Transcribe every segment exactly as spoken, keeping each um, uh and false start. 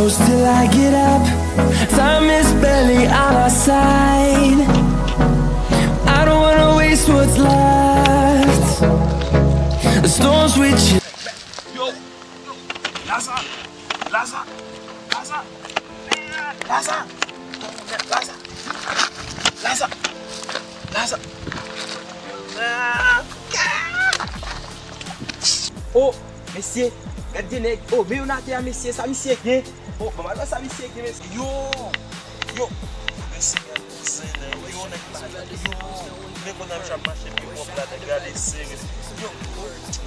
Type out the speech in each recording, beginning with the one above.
Till I get up, time is barely on our side. I don't wanna waste what's left. The storms we chase. Yo, yo, Laza, Laza, Laza, Laza, Laza, Laza, Laza. Oh, mesye, gad de nèg. Oh, men yon atè a, mesye, sa misye gen. Oh, ban m al wè sa misye gen, mesye. Yo, yo, mesye, gade zen, nèg. Yo, nèg, yo, men kounye a misye ap mache pi pwòp la, nèg, gade zen, mesye. Yo,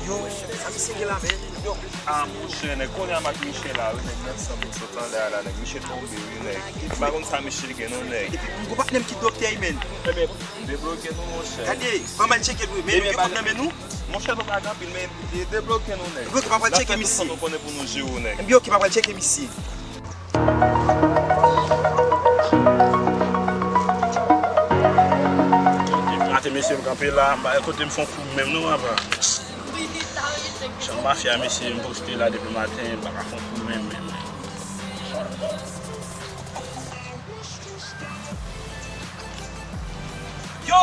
yo, sa misye gen la, men? Yo. Ah, monchè, nèg, kounye a m ak misye la, wi, nèg, nan sanm sot anlè a la, nèg, misye tonbe, wi, nèg. M pa konn sa misye gen, non, nèg. Epi, m gon patnè m ki doktè, wi, men. Ebyen, debloke nou, monchè. Gade, ban m al tcheke l, wi, men nou gen kòb nan men nou? Monchè, nou pa gen anpil, men debloke nou, nèg. Ebyen, oke, m ap al tcheke misye. N ap fè tout sa nou konnen pou nou jere w, nèg. Ebyen, oke, m ap al tcheke misye. Maten, mesye, m kanpe la, m pa kote m fè yon kou menm, non, papa. Jan mafya, mesye, m pwofite la depi maten, m pa ka fè yon kou menm, menm, menm. Yo!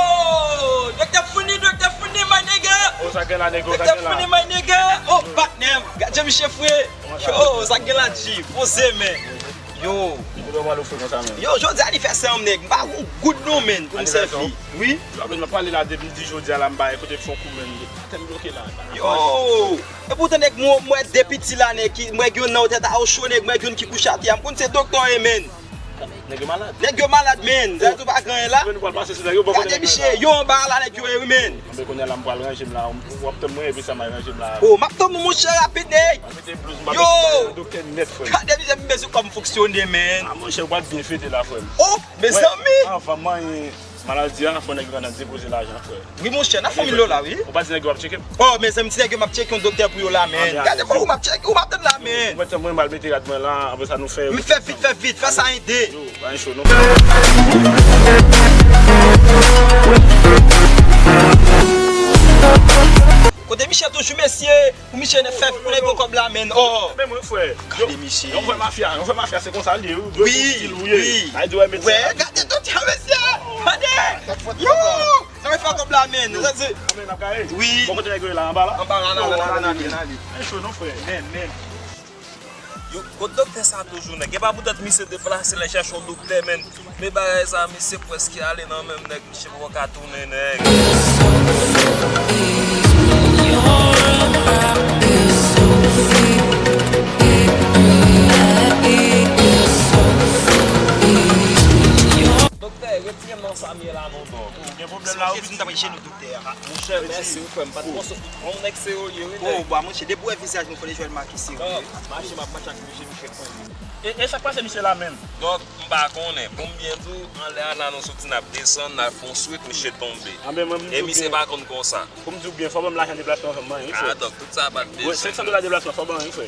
Doktè Founi, Doktè Founi, my nigga! Oh, sa gen la, nego, sa gen la? Doktè Founi, my nigga! Oh, patnè m, gad jan misye fre! Yo, sa gen la, G? Poze, men! Yo! Yo, jodi a anivèsè an, nèg, m pa gon goud non, men, pou m sèvi. Wi? Yo, men, m ap pale la depi m di jodi a la, m pa gen kote m fè yon kou, men, tèt m bloke la. Yo! Epoutan, nèg, m wè de piti la, nèg, ki, m wè gen youn nan yo tèt a yo cho, nèg, m wè gen youn ki kouche atè a, m konn se doktè an ye, men. Nèg yo malad. Nèg yo malad, men. Sa tou pa gen anyen la. Yo, nou pral pase sou nèg yo, bon, gade misye, yo anba a la, nèg yo ye, wi, men. Anben, kounye a la, m pral ranje m la, w ap tann mwen, epi sa m al ranje m la. Oh, m ap tann ou, monchè, rapid, nèg. M ap mete blouz, m ap mete doktè nèt, frè m. Gade misye, m bezwen kòm fonksyone, men. Ah, monchè, w pral byen fete la, frè m. Oh, mezanmi! Anvan manyen maladi a, fò nèg yo ka nan depoze lajan, frè. Wi, monchè, n ap fè yon milyon la, wi. Ou pa di nèg yo ap tcheke m? Oh, mezanmi, ti nèg yo m ap tcheke yon doktè pou yo la, men. Gade kò ou m ap tcheke, ou m ap tann la, men. Mwen, mwen, m al mete rad mwen la, apre sa nou fè. M fè vit, fè vit, fè sa ede. Yo, pa gen cho, non. Kote Michel toujou, mesye? Pou misye fè pou nèg yo kòb la, men. Oh. Men mwen, frè. Gade misye. Yon vrè mafya, yon vrè mafya, se konsa l ye, wi. Wi, wi. Ay, dwe mete. Wè, gade doktè, mesye. Gade. Yo. Sa yo fè kòb la, men. Sa se. Wi. Bon, kote nèg yo ye la, anba la? Anba la, anba la, anba la, anba la. Ay, cho, non, frè. Men, men. Yo, kot doktè sa toujou, nèg? E pa poutèt misye deplase, l al chèche yon doktè, men. Men bagay sa, misye prèske ale nan menm, nèg. Misye poko ka tounen, nèg. Doktè, retire m nan sa m ye la, non, dòk. Ou gen pwoblèm la, ou vin di m ta pral jere doktè a. Monchè, mèsi, wi, frè m. M pa t panse yon nèg serye, wi, nèg. Oh, ba, monchè, depi w wè vizaj mwen, fò deja w make serye. Mache, m ap mache ak misye, misye pran. E, e sa k pase misye la menm? Dòk, m pa konnen. Pou m byen di w, anlè a la nou soti, n ap desann, n al fè yon swit, misye tonbe. E misye pa konn konsa. Pou m di w byen, fò w ban m lajan deplasman fè m manyen, wi, frè. Ah, dòk, tout sa pa t bezwen. Senk san dola deplasman, fò w ban m, wi, frè.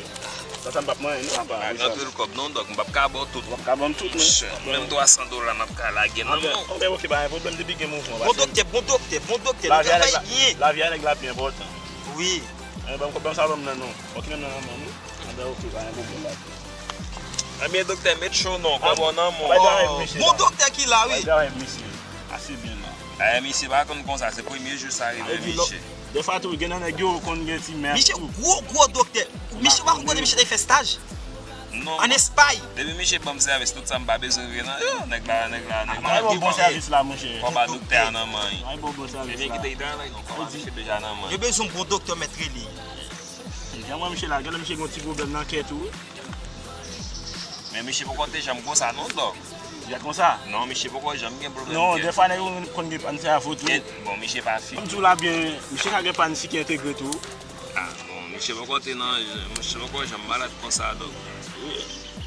San sa m p ap manyen, non, papa. Pa gen anpil kòb, non, dòk, m p ap ka ba w tout. W ap ka ban m tout, men. Menm twa san dola, n ap ka lage nan men w. Anben, oke, pa gen pwoblèm, depi gen mouvman. Bon doktè, bon doktè, bon doktè, nou travay byen. Lavi a nèg la pi enpòtan. Wi. Anben, ban m kòb, ban m sa, ban m nan, non. Oke, nan, nan, nan, non. Anben, oke, pa gen pwoblèm la. Ebyen, doktè, met cho non, kòb ou nan men w. Bon doktè ki la, wi. Bay travay misye. Ase byen la. Eh, misye pa konn konsa, se premye jou sa rive misye. Defwa tou, gen nan nèg yo konn gen ti mèt tou. Misye gwo, gwo doktè. Misye pa konn kote misye te fè staj? Non. An Espay. Depi misye ban m sèvis, tout sa m pa bezwen vre nan yo. Nèg la, nèg la, nèg la. Ay, bon, bon sèvis la, monchè. Kòb a doktè a nan men l. Ay, bon, bon sèvis la. Ebyen, kite l travay non, kòb a misye deja nan men l. Yo bezwen bon doktè, mèt rele. Jan mwen, misye la, gen lè misye gen yon ti pwoblèm nan kè tou, wi. Men misye poko te janm konsa non, dòk. Jè konsa? Non, misye poko janm gen pwoblèm kè. Non, defwa nèg yo konn gen pàn sèvo tou. Bon, misye pa fi. Kòm tou la byen, misye ka gen pàn si ki entegre tou. Ah, bon, misye poko te nan, misye poko janm malad konsa, dòk.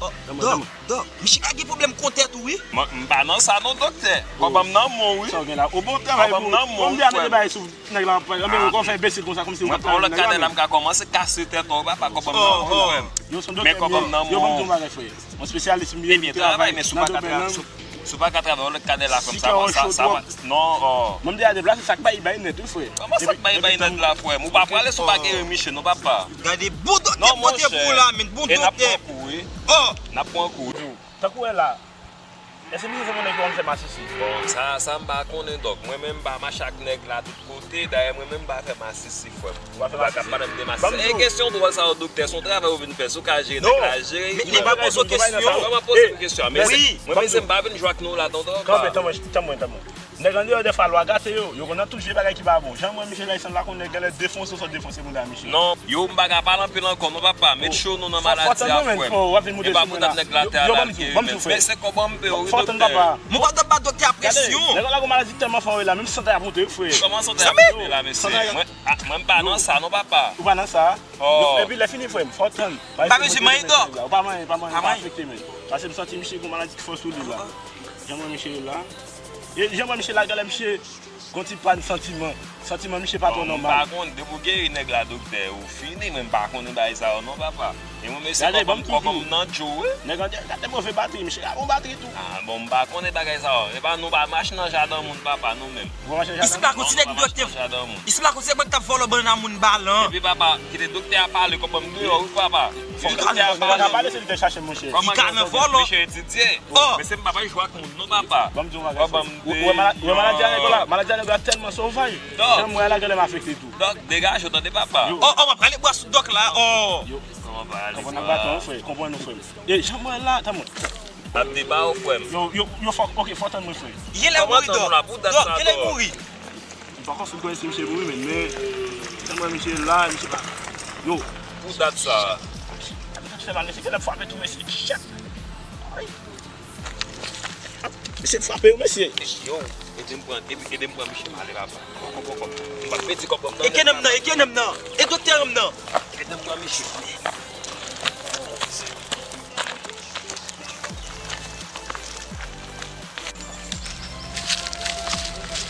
Oh, dòk, dòk, misye ka gen pwoblèm kontè tou, wi. M pa nan sa non, doktè. Kòb an m nan men w, wi. Sa w gen la? O bon travay pou ou. Kòb an m nan men w, wi, frè m. Nèg la ap pale, anben, ou konn fè enbesil konsa, kòmsi ou pa t pale nèg la, men. Lòt kadè la, m ka kòmanse kase tèt ou, papa, kòb an m nan men w, frè m. Men kòb an m nan men w. Yo, ban m di w yon bagay, frè. Mwen espesyalis, m ye nan domèn nan. Si w pa ka travay, si w pa ka travay yon lòt kadè la, frè m, sa va, sa va, non, oh. Mwen, m deja deplase, sa k bay, bay nèt, wi, frè. Kòman sa k bay, bay nèt la, frè m? Ou pa prale si w pa geri misye, non, papa. Gade, bon doktè, bon doktè pou ou la, men, bon doktè. Oh! N ap pran kou. Tankou wè la. Èske misye se yon nèg ki konn fè masisi? Bon, sa, sa m pa konnen, dòk. Mwen menm, m pa mache ak nèg la tout kote. Dayè, mwen menm, m pa fè masisi, frè m. Ou pa fè masisi? Ou pa ka pale m de masisi. E kesyon dwòl sa yo, doktè, se yon travay ou vin fè. Si w ka jere nèg la, jere. Non, men, men m pa poze w kesyon. Kòman poze m kesyon? Mwen menm, m pa vin jwe ak nou la, tonton. Kanpe, tanpri, tanpri, tanpri. Nèg andeyò dèfwa lwa gate yo, yo konn nan tout vye bagay ki pa bon. Jan m wè misye la, li sanble konn nèg genlè defonse w sot defonse bouda misye. Non, yo m pa ka pale anpil ankò non papa, met cho nou nan maladi a frè m. E pa pou dat nèg la te al al geri menm. Men se kòb an m pe wi doktè. Mon pa dòt ba doktè a presyon. Nèg la gon maladi tèlman fò la, menm sante ap monte frè. Kòman sante ap monte la mesye? Mwen, ah, mwen m pa nan sa non papa. Ou pa nan sa? Epi lè fini frè m, fò tann. Pa bezwen manyen dòk. Ou pa manyen, pa manyen, pa afekte men. Paske m santi misye gon maladi ki fò sou li la. Jan m wè misye ye la. E jan m wè misye la, genlè misye gon ti pàn santiman. Santiman misye pa twò nòmal. Bon, m pa konn, depi w geri nèg la doktè, ou fini, men m pa konnen bagay sa yo non papa. E mwen mesye kòb an, kòb an m nan djo wi. Nèg an gade move batri, misye ka bon batri tou. Ah bon, m pa konnen bagay sa yo. E pa nou pa mache nan jaden moun papa, nou menm. Isit la gon ti nèg doktè. Isit la gon ti nèg k ap vòlò bannann moun balan. Epi papa, kite doktè a pale, kòb an m deyò wi papa. Fòk doktè a pale. Li ka nan vòlò. Mesye etidye. Oh! Mesye m pa bay jwe ak moun non papa. Ban m di yon bagay. Ou wè maladi a nèg la, maladi a nèg la tèlman sovaj. Jan m wè la genlè m afekte tou. Dòk, degaje w tande papa. Oh, oh, m ap rale bwa sou dòk la. Oh. Konprann ak baton frè, konprann nou frè. E jan m wè la, tann mwen. Ap deba w frè m. Yo, yo, yo fò, ok, fò tann mwen frè. Genlè mouri dòk. Dòk, genlè mouri. M pa konn si m konn si misye mouri menm, men jan m wè misye la, misye pa. Yo. Pou dat sa. Misye fè mal, mesye, genlè frape tou, mesye. Shit. Ay. Mesye frape yo, mesye. Yo, ede m pran, ede, ede m pran misye m ale papa. Poko, poko. M p ap pèdi kòb an m nan. E ke nonm nan, e ke nonm nan? E doktè an m nan. Ede m pran misye.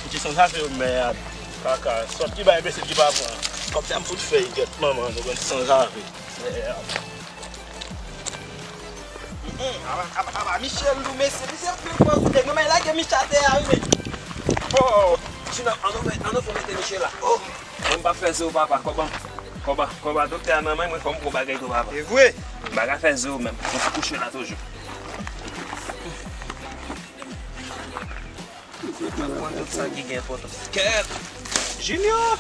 Mesye sanzave yo mèd. Kaka. Sòt ki bay enbesil ki pa pran. Kòb sa m fout fè, gyèt manman, nou konn sanzave. Mèd. Aba, aba, aba, Michel Lou, mesye, misye ap plen pòz ou nèg. Manman, lage Michel atè a, wi, men. Oh, Junior, ann nou, ann nou fè mete Michel la. Oh. Mwen m pa fè zo, papa, kòb an, kòb an, kòb an, doktè a nan men mwen, fò m gon bagay tou, papa. E vre? M pa ka fè zo, menm. Mwen se kouche la toujou. Mwen pran tout sa ki gen enpòtans. Kèt! Junior!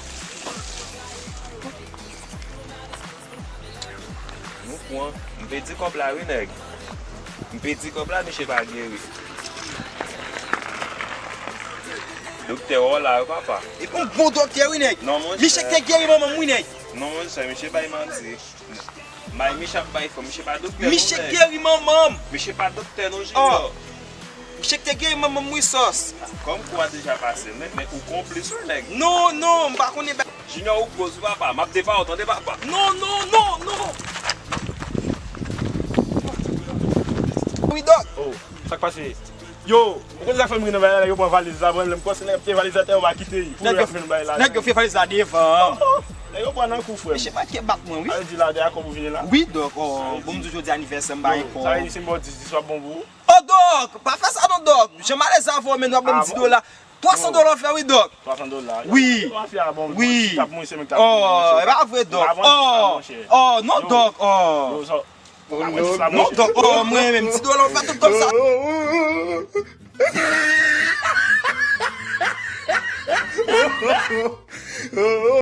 Nou pran. M pèdi kòb la, wi, nèg. M pèdi kòb la, misye pa geri. Doktè, w la, wi, papa. E yon bon doktè, wi, nèg. Non, monchè. Misye k te geri manman m, wi, nèg. Non, monchè, misye bay manti. Bay Michel ap bay fò, misye pa doktè non, nèg. Misye geri manman m. Misye pa doktè non, Junior. Misye k te geri manman m wi sòs. Kòm kou a deja pase, men, men ou konplis wi nèg. Non, non, m pa konnen ba- Junior ou gwo wi papa, m ap depa w tande papa. Non, non, non, non. Wi dòk. Oh, sa k pase? Yo, ou konn sa fè m ri nan bagay la, nèg yo pran valiz la, mwen lè m kòmanse nèg ap fè valiz atè, yo pa kite li. Nèg yo fè valiz la devan. Nèg yo pran nan kou frè m. Mesye pa ke bat mwen wi. Al di la de akò pou vini la. Wi dòk, oh, bon m di jodi anivèsè m pa gen kò. Sa vle di si m ba w dis, dis w ap bon pou ou? Oh dòk, pa fè sa non dòk. Jan m alèz avè w men nou ap ban m dis dola. Twa san dola w fè wi dòk. Twa san dola. Wi. Mafya bon. Wi. Oh, e pa vre dòk. Oh, oh, non dòk, oh. Non, dòk, oh, mwen menm, ti dola, ou fè tout kòb sa.